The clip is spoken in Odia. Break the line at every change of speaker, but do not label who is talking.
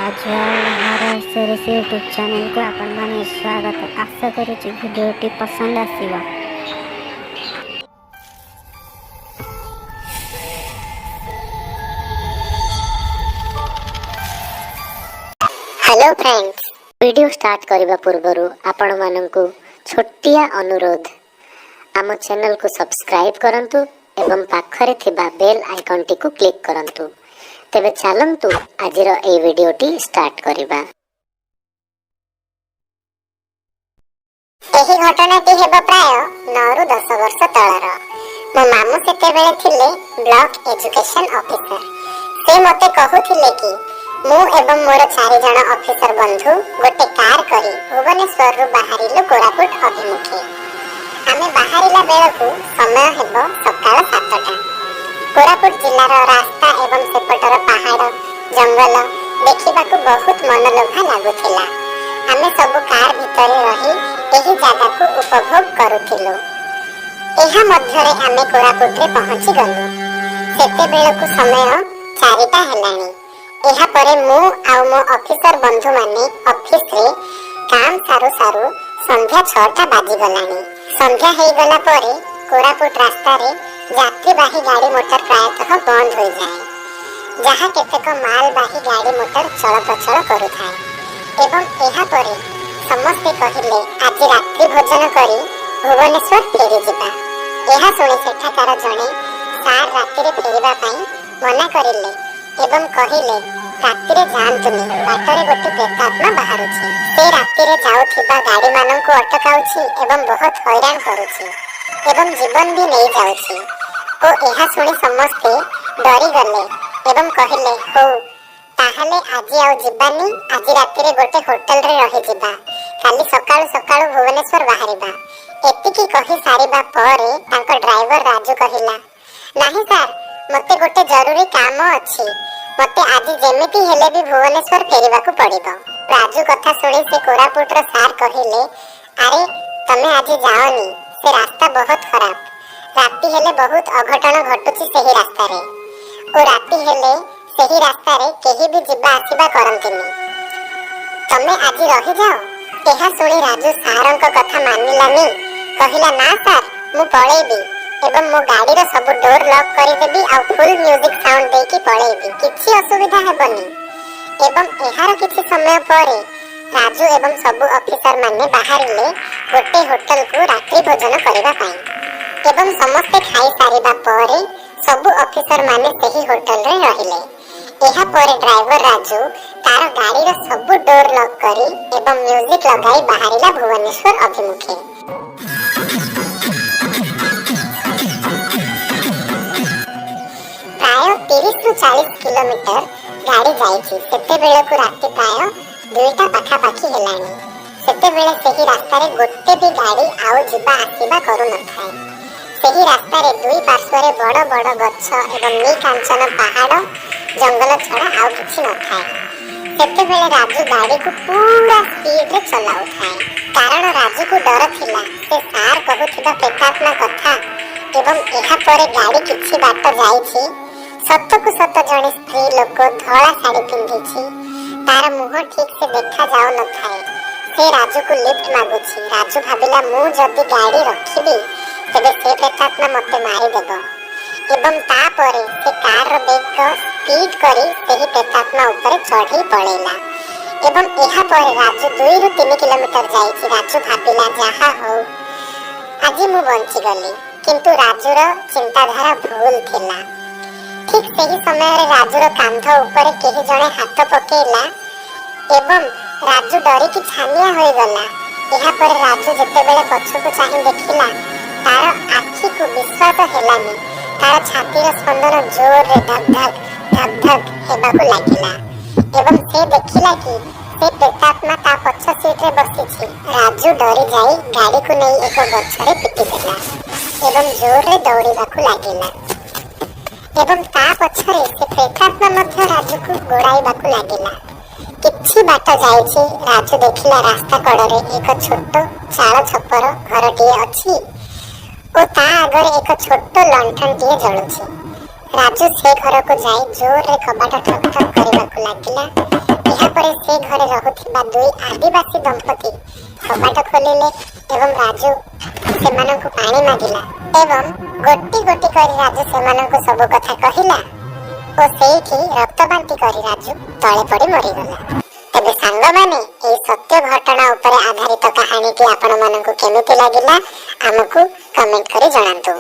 କାଜୁଆଲ ହରର ସିରିଜ୍ ୟୁଟ୍ୟୁବ୍ ଚ୍ୟାନେଲକୁ ଆପଣମାନଙ୍କୁ ସ୍ୱାଗତ। ଆଶା କରୁଛି ଭିଡ଼ିଓଟି ପସନ୍ଦ ଆସିବ।
ହ୍ୟାଲୋ ଫ୍ରେଣ୍ଡସ୍, ଭିଡ଼ିଓ ଷ୍ଟାର୍ଟ କରିବା ପୂର୍ବରୁ ଆପଣମାନଙ୍କୁ ଛୋଟିଆ ଅନୁରୋଧ, ଆମ ଚ୍ୟାନେଲକୁ ସବସ୍କ୍ରାଇବ୍ କରନ୍ତୁ ଏବଂ ପାଖରେ ଥିବା ବେଲ୍ ଆଇକନ୍ଟିକୁ କ୍ଲିକ୍ କରନ୍ତୁ। ତେବେ ଚାଲନ୍ତୁ, ଆଜିର ଏହି ଭିଡ଼ିଓଟି ଷ୍ଟାର୍ଟ କରିବା। ଏହି ଘଟଣାଟି ହେବ ପ୍ରାୟ 9ରୁ 10 ବର୍ଷ ତଳର। ମୋ ମାମୁଁ ସେତେବେଳେ ଥିଲେ ବ୍ଲକ ଏଜୁକେସନ ଅଫିସର। ସେ ମୋତେ କହୁଥିଲେ କି ମୁଁ ଏବଂ ମୋର ଚାରି ଜଣ ଅଫିସର ବନ୍ଧୁ ଗୋଟେ କାର କରି ଭୁବନେଶ୍ୱରରୁ ବାହାରିଲୁ କୋରାପୁଟ ଅଭିମୁଖେ। ଆମେ ବାହାରିଲା ବେଳକୁ ସମୟ ହେବ ସକାଳ 7ଟା। କୋରାପୁଟ ଜିଲ୍ଲାର ରାସ୍ତା ଏବଂ ସେପଟର ପାହାଡ଼, ଜଙ୍ଗଲ ଦେଖିବାକୁ ବହୁତ ମନଲୋଭା ଲାଗୁଥିଲା। ଆମେ ସବୁ କାର ଭିତରେ ରହି ଏହି ଜାଗାକୁ ଉପଭୋଗ କରୁଥିଲୁ। ଏହା ମଧ୍ୟରେ ଆମେ କୋରାପୁଟରେ ପହଞ୍ଚି ଗଲୁ। ସେତେବେଳକୁ ସମୟ 4ଟା ହେଲାଣି। ଏହାପରେ ମୁଁ ଆଉ ମୋ ଅଫିସର ବନ୍ଧୁମାନେ ଅଫିସରେ କାମ ସାରୁ ସାରୁ ସନ୍ଧ୍ୟା 6ଟା ବାଜିଗଲାଣି। ସନ୍ଧ୍ୟା ହେଇଗଲା ପରେ କୋରାପୁଟ ରାସ୍ତାରେ ଯାତ୍ରୀବାହୀ ଗାଡ଼ି ମୋଟର ପ୍ରାୟତଃ ବନ୍ଦ ହୋଇଯାଏ, ଯାହା କେତେକ ମାଲବାହୀ ଗାଡ଼ି ମୋଟର ଚଳପ୍ରଚଳ କରୁଥାଏ। ଏବଂ ଏହାପରେ ସମସ୍ତେ କହିଲେ, ଆଜି ରାତ୍ରି ଭୋଜନ କରି ଭୁବନେଶ୍ୱର ଫେରିଯିବା। ଏହା ଶୁଣି ସେଠାକାର ଜଣେ ସାର୍ ରାତିରେ ଫେରିବା ପାଇଁ ମନା କରିଲେ ଏବଂ କହିଲେ, ରାତିରେ ଯାଆନ୍ତୁନି, ବାଟରେ ଗୋଟେ ପ୍ରେତାତ୍ମା ବାହାରୁଛି। ସେ ରାତିରେ ଯାଉଥିବା ଗାଡ଼ିମାନଙ୍କୁ ଅଟକାଉଛି ଏବଂ ବହୁତ ହଇରାଣ କରୁଛି ଏବଂ ଜୀବନ ବି ନେଇଯାଉଛି। ଓ ଏହା ଶୁଣି ସମସ୍ତେ ଡରିଗଲେ ଏବଂ କହିଲେ, ହଉ ତାହେଲେ ଆଜି ଆଉ ଯିବାନି, ଆଜି ରାତିରେ ଗୋଟେ ହୋଟେଲରେ ରହିଯିବା, କାଲି ସକାଳୁ ସକାଳୁ ଭୁବନେଶ୍ୱର ବାହାରିବା। ଏତିକି କହି ସାରିବା ପରେ ତାଙ୍କ ଡ୍ରାଇଭର ରାଜୁ କହିଲା, ନାହିଁ ସାର୍, ମୋତେ ଗୋଟେ ଜରୁରୀ କାମ ଅଛି, ମୋତେ ଆଜି ଯେମିତି ହେଲେ ବି ଭୁବନେଶ୍ୱର ଫେରିବାକୁ ପଡ଼ିବ। ରାଜୁ କଥା ଶୁଣି ସେ କୋରାପୁଟର ସାର୍ କହିଲେ, ଆରେ ତମେ ଆଜି ଯାଅନି, ସେ ରାସ୍ତା ବହୁତ ଖରାପ, ରାତି ହେଲେ ବହୁତ ଅଘଟଣ ଘଟୁଛି ସେହି ରାସ୍ତାରେ ଓ ରାତି ହେଲେ ସେହି ରାସ୍ତାରେ କେହି ବି ଯିବା ଆସିବା କରନ୍ତିନି, ତମେ ଆଜି ରହିଯାଅ। ଏହା ଶୁଣି ରାଜୁ ସାରଙ୍କ କଥା ମାନିଲାନି। କହିଲା, ନା ସାର୍, ମୁଁ ପଳେଇବି ଏବଂ ମୋ ଗାଡ଼ିର ସବୁ ଡୋର ଲକ୍ କରିଦେବି ଆଉ ଫୁଲ୍ ମ୍ୟୁଜିକ୍ ସାଉଣ୍ଡ ଦେଇକି ପଳେଇବି, କିଛି ଅସୁବିଧା ହେବନି। ଏବଂ ଏହାର କିଛି ସମୟ ପରେ ରାଜୁ ଏବଂ ସବୁ ଅଫିସର ମାନେ ବାହାରିଲେ ଗୋଟେ ହୋଟେଲକୁ ରାତ୍ରି ଭୋଜନ କରିବା ପାଇଁ। ଏବଂ ସମସ୍ତେ ଖାଇସାରିବା ପରେ ସବୁ ଅଫିସର ମାନେ ସେହି ହୋଟେଲରେ ରହିଲେ। ଏହାପରେ ଡ୍ରାଇଭର ରାଜୁ ତାର ଗାଡ଼ିର ସବୁ ଡୋର ଲକ୍ କରି ଏବଂ ମ୍ୟୁଜିକ୍ ଲଗାଇ ବାହାରିଲା ଭୁବନେଶ୍ୱର ଅଭିମୁଖେ। ପ୍ରାୟ 30ରୁ 40 କିଲୋମିଟର ଗାଡ଼ି ଯାଇଛି, ସେତେବେଳକୁ ରାତି ପ୍ରାୟ 2ଟା ପାଖାପାଖି ହେଲାଣି। ସେତେବେଳେ ସେହି ରାସ୍ତାରେ ଗୋଟେ ବି ଗାଡ଼ି ଆଉ ଯିବା ଆସିବା କରୁନଥାଏ। ସେହି ରାସ୍ତାରେ ଦୁଇ ପାର୍ଶ୍ୱରେ ବଡ଼ ବଡ଼ ଗଛ ଏବଂ ନିକାଞ୍ଚନ ପାହାଡ଼, ଜଙ୍ଗଲ ଛଡ଼ା ଆଉ କିଛି ନଥାଏ। ସେତେବେଳେ ରାଜୁ ଗାଡ଼ିକୁ ପୁରା ସ୍ପିଡରେ ଚଲାଉଥାଏ, କାରଣ ରାଜୁକୁ ଡର ଥିଲା ସେ ସାର୍ କହୁଥିବା ପ୍ରେତାତ୍ମା କଥା। ଏବଂ ଏହାପରେ ଗାଡ଼ି କିଛି ବାଟ ଯାଇଛି, ସତକୁ ସତ ଜଣେ ସ୍ତ୍ରୀ ଲୋକ ଧଳା ଶାଢ଼ୀ ପିନ୍ଧିଛି, ତାର ମୁହଁ ଠିକ ସେ ଦେଖା ଯାଉନଥାଏ, ସେ ରାଜୁକୁ ଲିଫ୍ଟ ମାଗୁଛି। ରାଜୁ ଭାବିଲା, ମୁଁ ଯଦି ଗାଡ଼ି ରଖିବି ତେବେ ସେ ପ୍ରେତାତ୍ମା ମୋତେ ମାରିଦେବ। ଏବଂ ତାପରେ ସେ କାରର ବେଗ ସ୍ପିଡ କରି ସେହି ପ୍ରେତାତ୍ମା ଉପରେ ଚଢ଼େଇ ପଳେଇଲା। ଏବଂ ଏହାପରେ ରାଜୁ 2ରୁ 3 କିଲୋମିଟର ଯାଇଛି। ରାଜୁ ଭାବିଲା, ଯାହା ହଉ, ଆଜି ମୁଁ ବଞ୍ଚିଗଲି। କିନ୍ତୁ ରାଜୁର ଚିନ୍ତାଧାରା ଭୁଲ ଥିଲା। ଠିକ ସେହି ସମୟରେ ରାଜୁର କାନ୍ଧ ଉପରେ କେହି ଜଣେ ହାତ ପକେଇଲା ଏବଂ ରାଜୁ ଡରିକି ଛାନିଆ ହୋଇଗଲା। ଏହାପରେ ରାଜୁ ଯେତେବେଳେ ପଛକୁ ଚାହିଁ ଦେଖିଲା, ତାର ଆଖିକୁ ବିଶ୍ୱାସ ହେଲାନି। ତାର ଛାତିର ସ୍ପନ୍ଦନ ଜୋରରେ ଧକ୍ ଧକ୍ ଧକ୍ ଧକ୍ ହେବାକୁ ଲାଗିଲା ଏବଂ ସେ ଦେଖିଲା କି ସେ ପ୍ରେତାତ୍ମା ତା ପଛ ସିଟରେ ବସିଛି। ରାଜୁ ଡରି ଯାଇ ଗାଡ଼ିକୁ ନେଇ ଏକ ଗଛରେ ପିଟିଦେଲା ଏବଂ ଜୋରରେ ଦୌଡ଼ିବାକୁ ଲାଗିଲା। ଏବଂ ତା ପଛରେ ସେ ପ୍ରେତାତ୍ମା ମଧ୍ୟ ରାଜୁକୁ ଗୋଡ଼ାଇବାକୁ ଲାଗିଲା। କିଛି ବାଟ ଯାଇଛି, ରାଜୁ ଦେଖିଲା ରାସ୍ତା କଡ଼ରେ ଏକ ଛୋଟ ଚାଳ ଛପର ଘରଟିଏ ଅଛି ଓ ତା ଆଗରେ ଏକ ଛୋଟ ଲଣ୍ଠନଟିଏ ଜଳୁଛି। ରାଜୁ ସେ ଘରକୁ ଯାଇ ଜୋରରେ କବାଟ ଠକ୍ ଠକ୍ କରିବାକୁ ଲାଗିଲା। ତାପରେ ସେ ଘରେ ରହୁଥିବା ଦୁଇ ଆଦିବାସୀ ଦମ୍ପତି କବାଟ ଖୋଲିଲେ ଏବଂ ରାଜୁ ସେମାନଙ୍କୁ ପାଣି ମାଗିଲା ଏବଂ ଗୋଟି ଗୋଟି କରି ରାଜୁ ସେମାନଙ୍କୁ ସବୁ କଥା କହିଲା ଓ ସେଇଠି ରକ୍ତବାନ୍ତି କରି ରାଜୁ ତଳେ ପଡ଼ି ମରିଗଲା। ତେବେ ସାଙ୍ଗମାନେ, ଏହି ସତ୍ୟ ଘଟଣା ଉପରେ ଆଧାରିତ କାହାଣୀଟି ଆପଣମାନଙ୍କୁ କେମିତି ଲାଗିଲା, ଆମକୁ କମେଣ୍ଟ କରି ଜଣାନ୍ତୁ।